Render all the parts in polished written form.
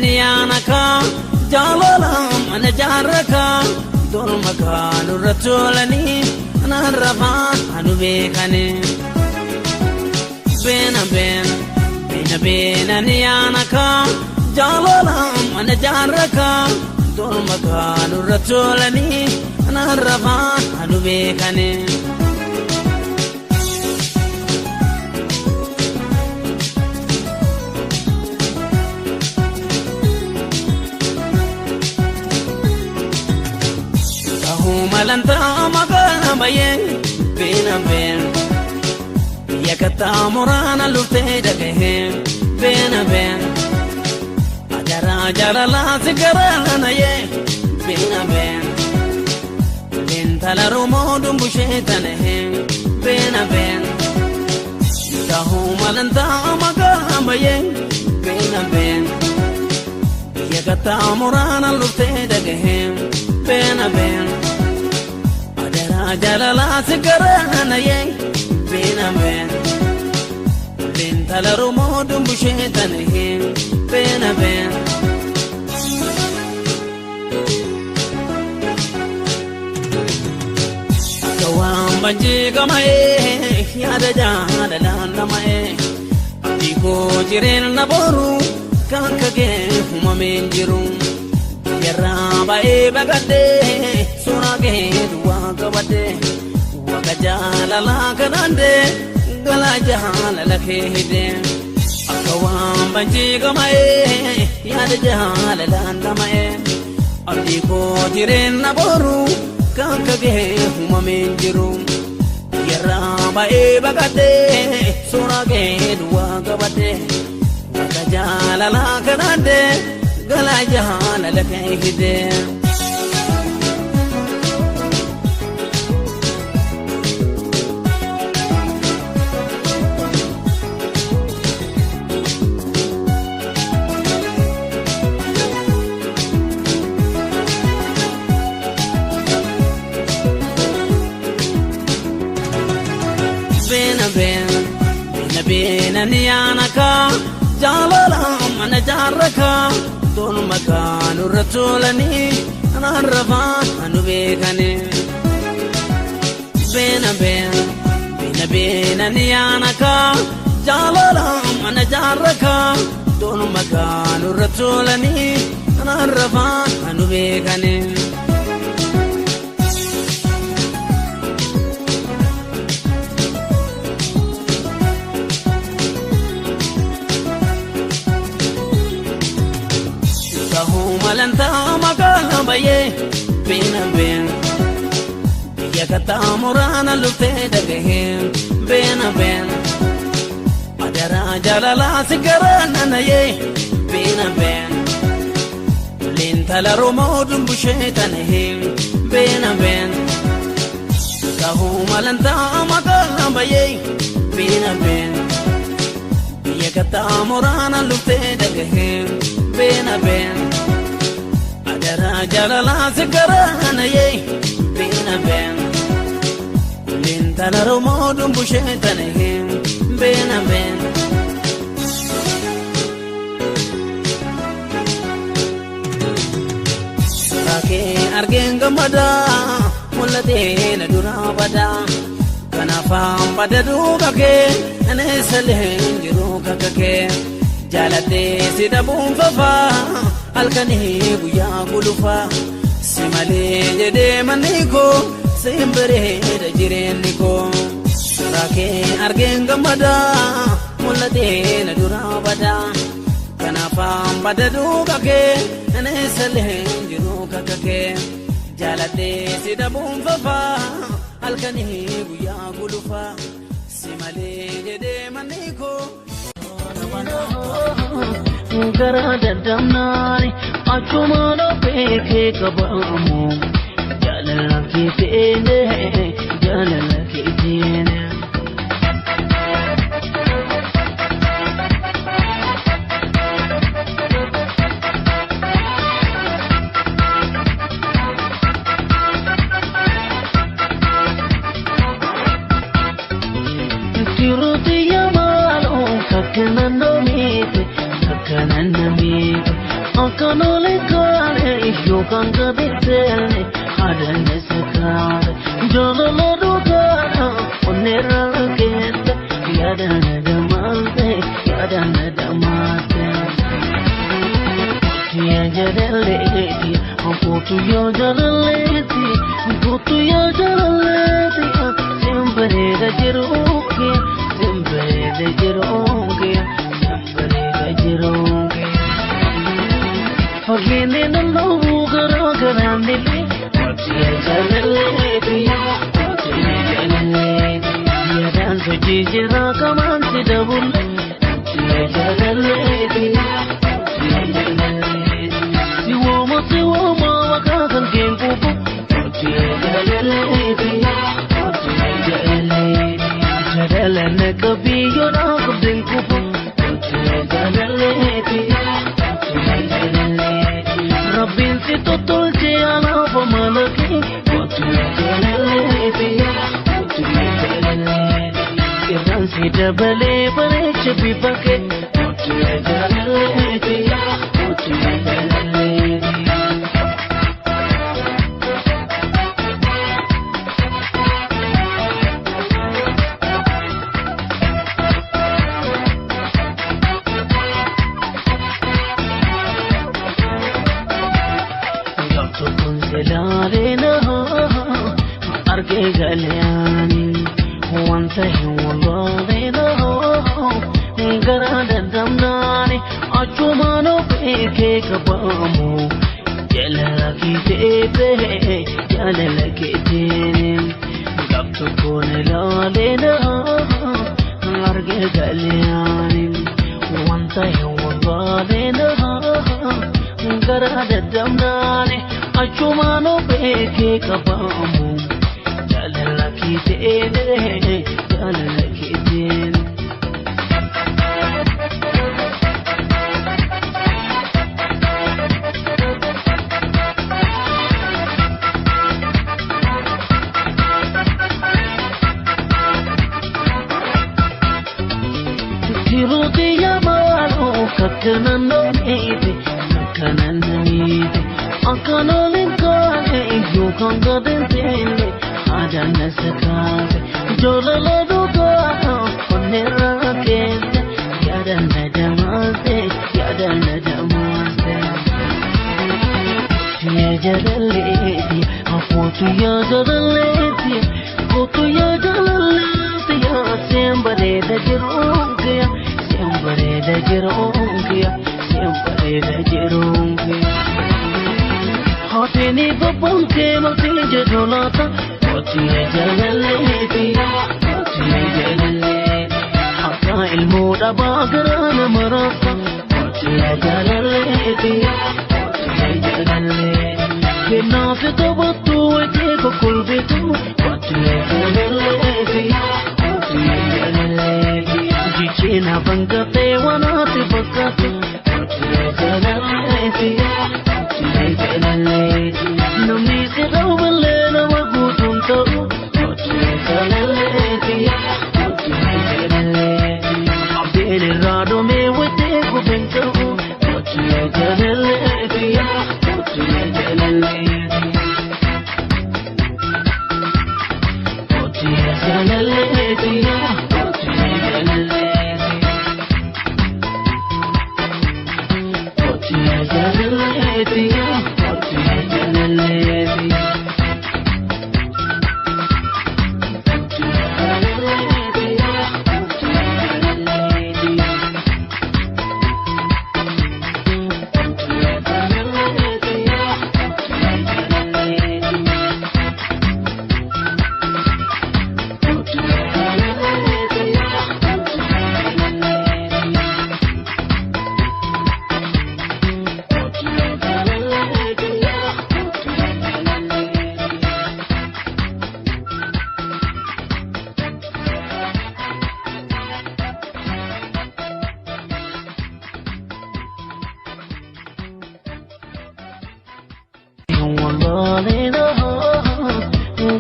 Niyaanaka jaalala mana jaarraka dolma kaanurra tolanii anarrafaa anu beekane. Beena beena beena beena niyaanaka jaalala mana jaarraka dolma kaanurra tolanii anarrafaa anu beekane. Malanta magala baye bena ben yakata morana lufte dagahe bena ben ajara jalala sigarana ye bena ben lentala romo dumbushetane bena ben tahu malanta magala baye bena ben yakata morana lufte dagahe bena ben Jalala sigarana ye bena ben lentala romo dumbushetane bena ben Kawam banji kamae yaada jaalala namae Abdiko jiren naboru kankage humamen jiru Yerra bae bagade surage duwa kabade waga jaalala kanande gala jaalala kehide Akawam banji kamae yaada jaalala namae Abdiko jiren naboru kankage humamen jiru Yerra bae bagade surage duwa kabade waga jaalala kanande gala jaalala kehide. Bena bena bena bena niyaanaka jaalala mana jaarraka dolma kaanurra tolanii anarrafaa anu beekane. Bena bena bena bena niyaanaka jaalala mana jaarraka dolma kaanurra tolanii anarrafaa anu beekane. Malanta magala baye bena ben yakata morana lufte dagahe bena ben adara jalala sigarana naye bena ben lentala romo dumbushetane bena ben kahu malanta magala baye bena ben yakata morana lufte dagahe bena ben Jalala sigarana ye bena ben lentala romo dumbushetane bena ben. Sake argen gamada mulate na durabada kanafam badadu kake anesale jiru kakake jalate sidabun fafa halkanii guyyaa gulufa si malee jedhee manni koo siin bareeda jireenyi koo. Suuraa kee argeen gammada mul'atee na duraa bada kanaafaan bada duuka kee aneessalee jiru kakka kee jaaladhee si dhabuun fafa halkanii guyyaa gulufa si malee jedhee manni koo. Gara dadamnaani achuma beekee qabamu jaalala keeteene jaalala keeteene. Tiruti yamalo kakana nomite. Akkanoolee kaane yookaan gadi teelle aadaan sakaare jaalala dhugaadha onneerra keessa yaadaan dhamaatte yaadaan dhamaatte. Yaa jaalaleeti kootu yaa jaalaleeti kootu yaa jaalaleeti simbareeda jiruuki simbareeda jiruuki simbareeda jiruuki. Fageenye naloo garaa garaan dilee kootu yaa jaalaleeti kootu yaa jaalaleeti yaadaan sochii jiraa kamaan si dabulle kootu yaa jaalaleeti kootu yaa jaalaleeti. Siwoma siwoma wakakan kenkufu kootu yaa jaalaleeti kootu yaa jaalaleeti jaalalana kabiyyo naaf denkufu kootu yaa jaalaleeti kootu yaa jaalaleeti Rabbiin si tottolche anaaf malaki kootu yaa jaalaleeti kootu yaa jaalaleeti irraan si dabalee bareecha bifa kee kootu yaa jaalaleeti kootu yaa jaalaleeti. Tokkoon selaalee argee galeani wanta hin wallaalee garaa dadhabnaani achumaan of eegee qabamu jaalala keetee jaalala keeteen gaaf tokkoon ilaalee argee galeani wanta hin wallaalee garaa dadhabnaani achumaan of eegee qabamu jaalala keeteen jaalala keeteen. Tiruuti yamaaloo kakkanan dhoneete kakkanan namiite akkanooleen kaane yookaan gadeen teelle aadaan na sakaate jaalala dhugaadha onneerra keessa yaadaan na dhamaaste yaadaan na dhamaaste. Yaa jaalaleeti kootu yaa jaalaleeti kootu yaa jaalaleeti yaa simbareeda jiruuki simbareeda jiruuki simbareeda jiruuki. Haatini babbankee maltii jedhu laata kootu yaa jaalaleeti kootu yaa jaalaleeti akka ilmoo dhabaa garaa nama raasa kootu yaa jaalaleeti kootu yaa jaalaleeti. Kennaafi taphattu wayitee kokkolbitu kootu yaa jaalaleeti kootu yaa jaalaleeti jijjiina bangatee wanaati fakkaatu kootu yaa jaalaleeti kootu yaa jaalaleeti namni si dhawwalee nama guutuun ta'u kootu yaa jaalaleeti kootu yaa jaalaleeti abdiin irraa dhumee wayitee gubeen ta'u kootu yaa jaalaleeti kootu yaa jaalaleeti. Kootu yaa jaalaleeti kootu yaa jaalaleeti. Kootu yaa jaalaleeti kootu yaa jaalaleeti. Kootu yaa jaalaleeti kootu yaa jaalaleeti. Kootu yaa jaalaleeti kootu yaa jaalaleeti. Kootu yaa jaalaleeti kootu yaa jaalaleeti. Kootu yaa jaalaleeti kootu yaa jaalaleeti.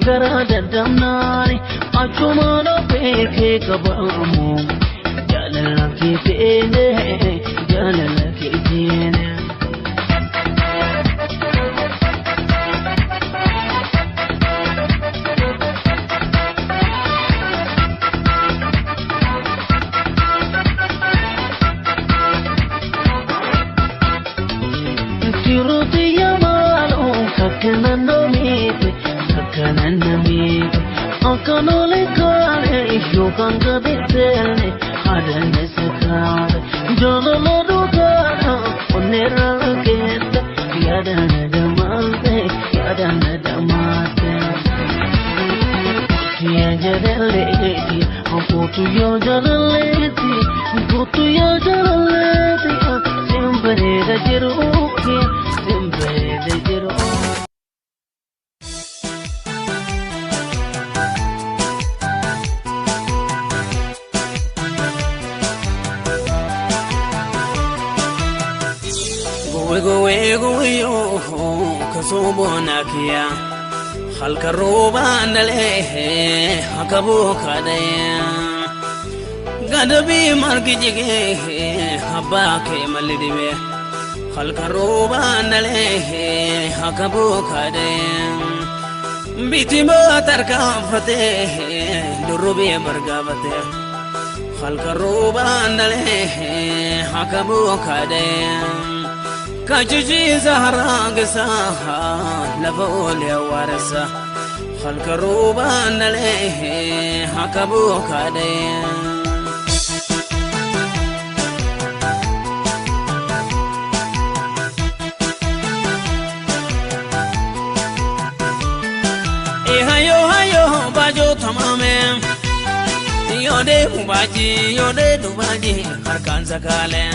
Garaa dadhabnaani achumaan of eegee qabamu jaalala keeteen jaalala keeteen. namiidhe akkan oli kaane yookaan gadi teelle haadha sakaare jaalala dhugaadha onneerra keessa yaada na dhamaatte yaada na dhamaatte. Ya jalaleeti, kootu ya jalaleeti, kootu ya jalaleeti, simbareeda jiruuti, simbareeda jiruuti. Gowe gowe gowe yo kasobonakiya halka roobaan dhalee akka bookaadhee gadabii margi jigee abbaa kee malli dhibee halka roobaan dhalee akka bookaadhee bitimoo tarkaanfatee durrubee bargaafatee halka roobaan dhalee akka bookaadhee. Kachichiisa haraagisa lafa oolee awwaaressa halka roobaan dhalee akka bookaadhee. Hayo hayo baajoo tamaame yoo deemu baajii yoo deemu baajii harkaan sakaalee.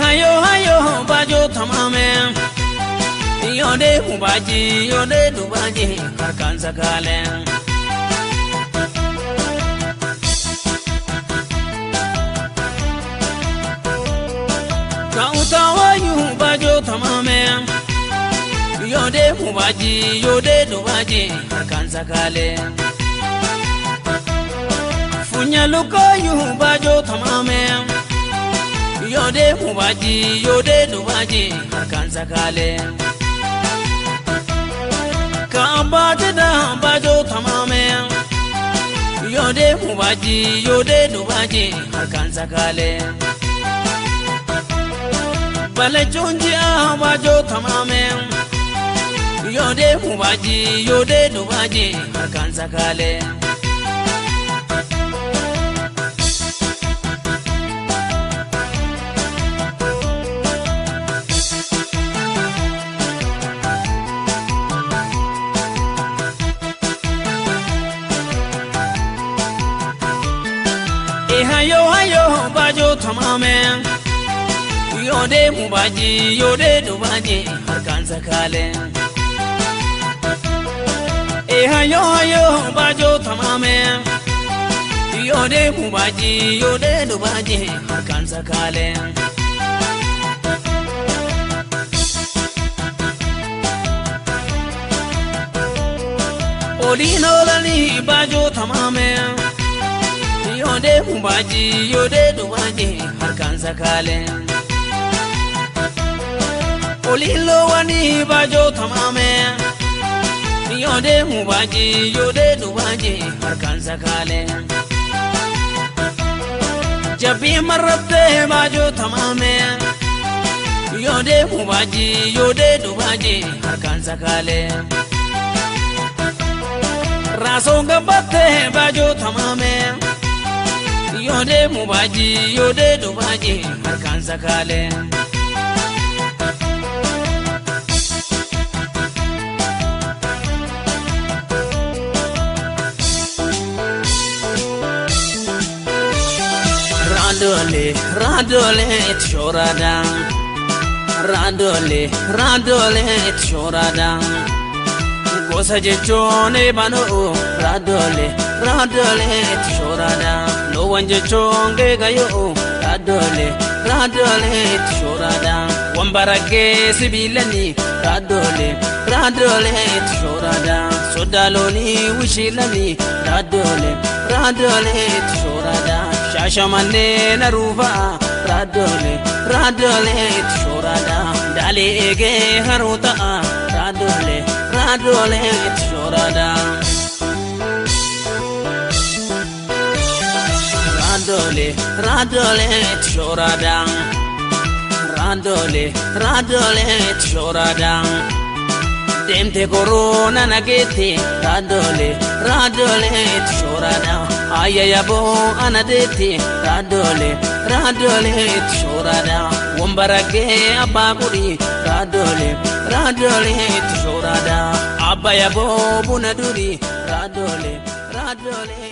Hayo hayo baajoo tamaame yoo deemu baajii yoo deemu baajii harkaan sakaalee. Kaa'utaa waayuu baajoo tamaame yoo deemu baajii yoo deemu baajii harkaan sakaalee. Funya lukooyuu baajoo tamaame. Yoo deemu baajii yoo deemu baajii harkaan sakaalee. Kaabbaatedha baajoo tamaame yoo deemu baajii yoo deemu baajii harkaan sakaalee. Balachuun ji'a baajoo tamaame yoo deemu baajii yoo deemu baajii harkaan sakaalee. Hayo hayo baajoo tamaame yoo deemu baajii yoo deemu baajii harkaan sakaalee. Hayo hayo baajoo tamaame yoo deemu baajii yoo deemu baajii harkaan sakaalee. Oliin oolanii baajoo tamaame. Yoo deemu baajii yoo deemu baajii harkaan sakaalee. Oliin loowwanii baajoo tamaame yoo deemu baajii yoo deemu baajii harkaan sakaalee. Jabbii marrattee baajoo tamaame yoo deemu baajii yoo deemu baajii harkaan sakaalee. Raasoon gabbattee baajoo tamaame. Yoo deemu baajii yoo deemu baajii harkaan sakaalee. Raadoolee raadoolee itti shooraadha. Raadoolee raadoolee itti shooraadha. Gosa jechuun eebanoo raadoolee raadoolee itti shooraadha. Loowwan jechuun geegayoo raadoolee raadoolee itti shooraadha. Wambaraggee sibiilanii raadoolee raadoolee itti shooraadha. Sodaa loonii wishiilanii raadoolee raadoolee itti shooraadha. Shaashamannee naruufaa raadoolee raadoolee itti shooraadha. Daalee eegee haroo ta'a raadoolee raadoolee itti shooraadha. Raadoolee raadoolee itti shooraadha. Raadoolee raadoolee itti shooraadha. Deemte koroona nageetti raadoolee raadoolee shoorada ayayaboo anadeetti raadoolee raadoolee shoorada wambaragee abbaa gudii raadoolee raadoolee shoorada abbayaboo buna durii raadoolee raadoolee.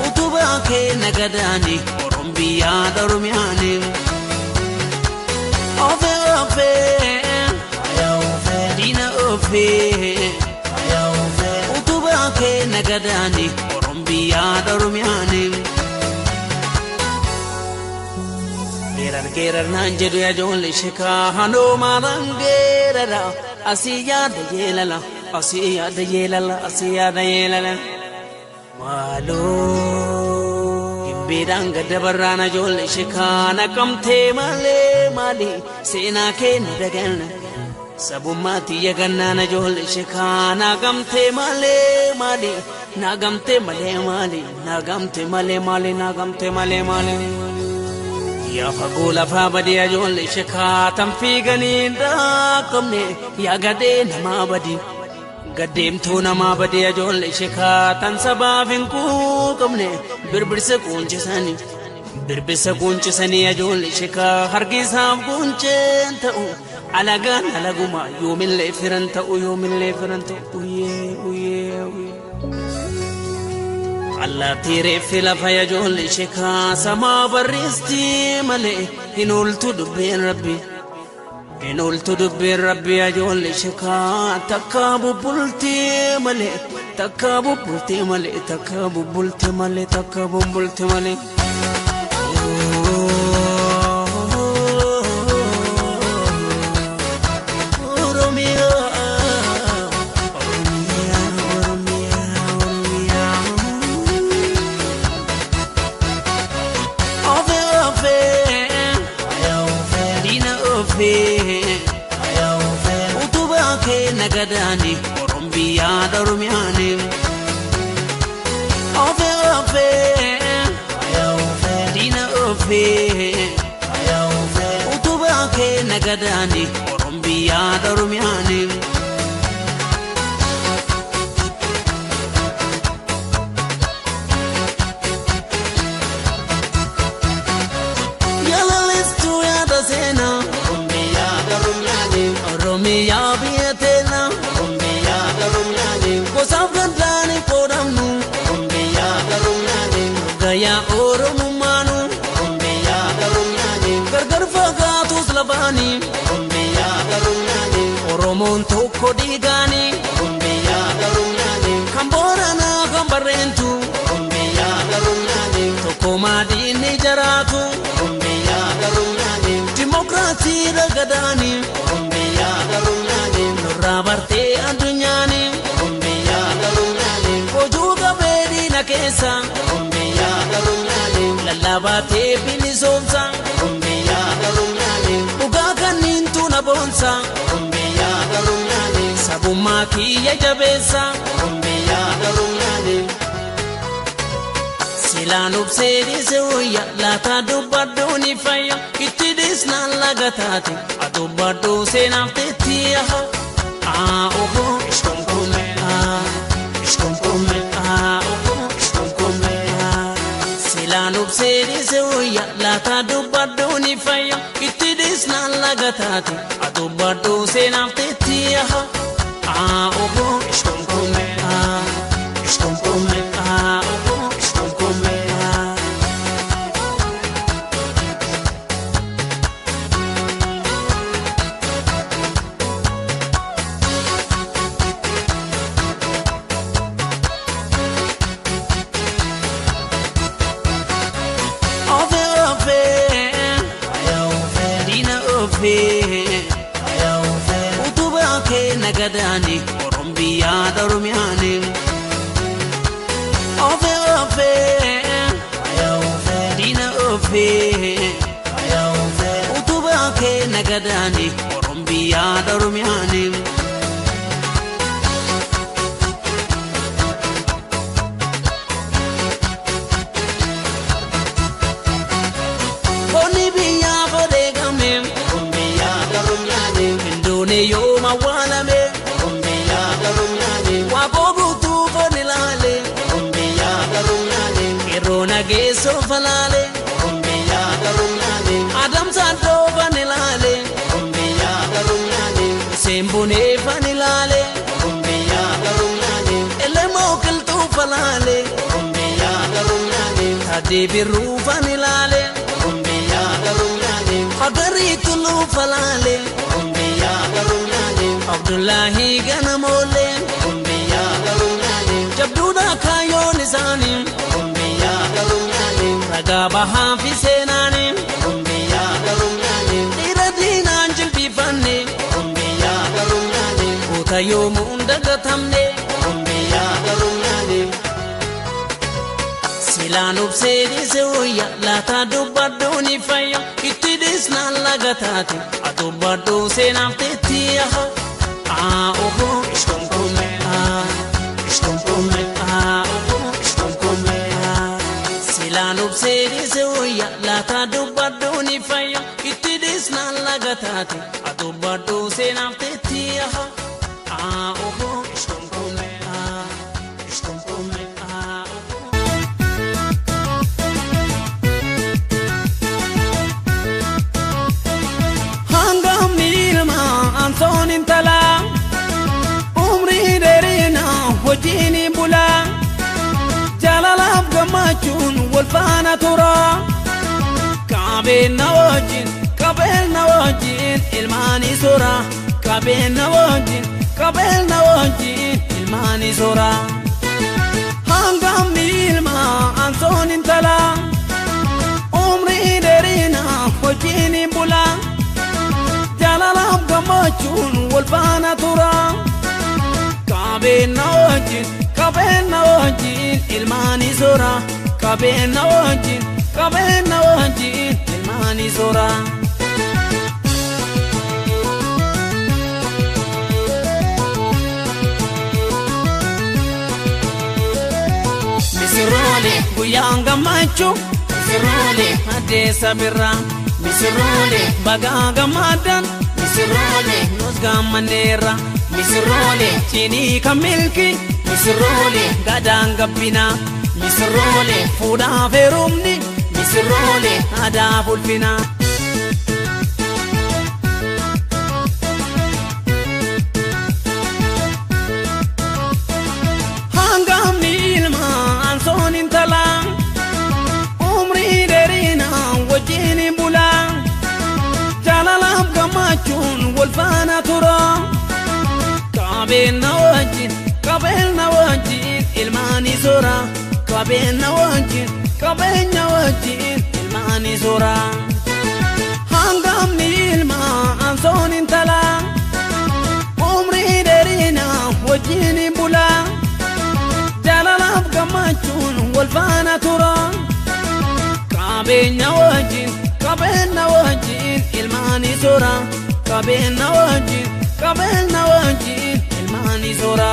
Utubaa kee nagadaani Oromiyaa Oromiyaani. Ofee ofee diina ofee utubaa kee nagadaani Oromiyaa Oromiyaani. Geerar geerar naan jedhu ijoollee sheekaa hanoo maalaan geerara asii yaada yeelala asii yaada yeelala asii yaada yeelala. Maaloo gimbiidhaan gadda barraan ijoollee sheekaa naqamtee malee maali seenaa keenya daganna sabummaatti yagannaan ijoollee sheekaa naqamtee malee maali naqamtee malee maali naqamtee malee maali naqamtee malee maali. Yaa fagoo lafaa badii ijoollee sheekaa tan fiiganii dhaaqamne yaa gadee namaa badii. Gaddeemtuu namaa badii ijoollee sheekaa tan sabaaf hin quuqamne birbirsa qunchisanii birbirsa qunchisanii ijoollee sheekaa harkisaaf qunceen ta'u alagaan alaguma yoomillee firan ta'u yoomillee firan ta'u uyyee uyyee uyyee. Allaattii reeffi lafa ijoollee sheekaa samaa barreessitii malee hin ooltu dubbeen rabbi. Hin ooltu dubbeen rabbi ijoollee sheekaa takka bubbultee malee takka bubbultee malee takka bubbultee malee takka bubbultee malee. Oromiyaa Oromiyaa Oromiyaa Oromiyaa. Ofee ofee diina ofee. Utubaa kee nagadaani Oromiyaa Oromiyaani. Ofee ofee diina ofee. Utubaa kee nagadaani Oromiyaa Oromiyaani. Yalalistuu yaada seenaa Oromiyaa Oromiyaani. Oromiyaa biyya teenaa Oromiyaa Oromiyaani. Gosaaf gandaan hin qoodamnu Oromiyaa Oromiyaani. Gayaa Oromummaanu Oromiyaa Oromiyaani. Gargar fagaatus lafaani Oromiyaa Oromiyaani. Oromoon tokko dhiigaani Oromiyaa Oromiyaani. Kan Booranaa kan Barreentu Oromiyaa Oromiyaani. Tokko maadiin ni jaraatu Oromiyaa Oromiyaani. Dimokiraasii ragadaani Oromiyaa Oromiyaani. Nurraa bartee addunyaani Oromiyaa Oromiyaani. Hojuu qabee diina keessa Oromiyaa Oromiyaani. Lallaabaatee bilisoomsa Oromiyaa Oromiyaani. Dhugaa kanneen tuna boonsa Oromiyaa Oromiyaani. Sabummaa kiyya jabeessa Oromiyaa Oromiyaani. Silaan obsee dhiise wayya laataa dubbadhuu ni fayya itti dhiisnaan laga taate adubbadhuu seenaaf teetti aha aa oho ishkomkome aa ishkomkome aa oho ishkomkome aa Silaan obsee dhiise wayya laataa dubbadhuu ni fayya itti dhiisnaan laga taate adubbadhuu seenaaf teetti aha aa oho ishkomkome aa ishkomkome aa oho ishkomkome aa. Ofee ofee diina ofee utubaa kee nagadaani Oromiyaa Oromiyaani. Ofee ofee diina ofee utubaa. sirna gadaani Oromoon biyyaa Oromiyaani. Konni biyyaa bodeegame Oromoon biyyaa Oromiyaani. Hinduuni yooma waalame Oromoon biyyaa Oromiyaani. Waaqoo guutuu foon ilaale Oromoon biyyaa Oromiyaani. Yeroo nageessoo falaale Oromoon biyyaa Oromiyaani. Adamsaan dhoofan ilaale Oromoon biyyaa Oromiyaani. Hussein Bunee fan ilaale Oromoon biyyaa Oromiyaani. Elemoo qilxuu falaale Oromoon biyyaa Oromiyaani. Taaddee Birruu fan ilaale Oromoon biyyaa Oromiyaani. Hagarii Tulluu falaale Oromoon biyyaa Oromiyaani. Abdullahi Ganamoolee Oromoon biyyaa Oromiyaani. Jabduudha kaayyoon isaanii Oromoon biyyaa Oromiyaani. Ragaa bahaa fi seenaanii Oromoon biyyaa Oromiyaani. Dhiira diinaan jilbifanne Oromoon biyyaa Oromiyaani. Goota yoomuu hin dagatamne Oromoon biyyaa Oromiyaani. Silaan obsee dhiise wayya laataa dubbadhuu ni fayya itti dhiisnaan laga taate adubbadhuu seenaaf teetti yaha. Aa oho ishkomkome aa ishkomkome aa oho ishkomkome aa. Silaan obsee dhiise wayya laataa dubbadhuu ni fayya itti dhiisnaan laga taate adubbadhuu seenaaf teetti yaha. Aa oho ishkomkome aa ishkomkome aa oho. Hangamni ilmaa ansoon intalaa umrii dheerinaa hojiin bulaa jaalalaaf gammachuun wal faana tura qabeenya wajjin qabeenya wajjin ilmaanii soora qabeenya wajjin qabeenya wajjin ilmaanii soora. Hangamni ilmaa ansoon intalaa umrii dheerinaa hojiin bulaa. Jaalalaaf gammachuun wal faana tura qabeenya wajjin qabeenya wajjin ilmaanii soora qabeenya wajjin qabeenya wajjin ilmaanii soora. Misirroole guyyaan gammachuu misirroole addeessa birraa misirroole bagaa gammaddan misirroole nus gammanneerra misirroole cinii kan milki misirroole gadaan gabbinaa misirroole fuudhaaf heerumni misirroole aadaa ulfinaa. Hangamni ilmaa ansoon intalaa umrii dheerinaa wajjin bulaa jaalalaaf gammachuun wal faana tura qabeenya wajjin qabeenya wajjin ilmaanii soora qabeenya wajjin qabeenya wajjin ilmaanii soora. Hangamni ilmaa ansoon intalaa umrii dheerinaa wajjin bulaa. Jaalalaaf gammachuun wal faana tura qabeenya wajjin qabeenya wajjin ilmaanii soora qabeenya wajjin qabeenya wajjin ilmaanii soora.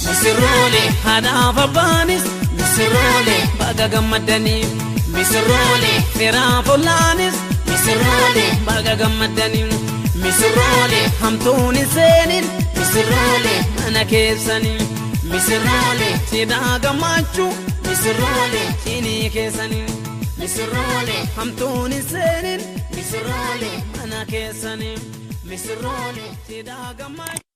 Misirroole haadhaaf abbaanis misirroole baga gammadanii misirroole firaaf ollaanis misirroole baga gammadanii misirroole hamtuun hin seenin misirroole mana keessanii misirroole cidhaa gammachuu misirroole cinii keessanii misirroole hamtuun hin seenin misirroole mana keessanii misirroole cidhaa gammachuu.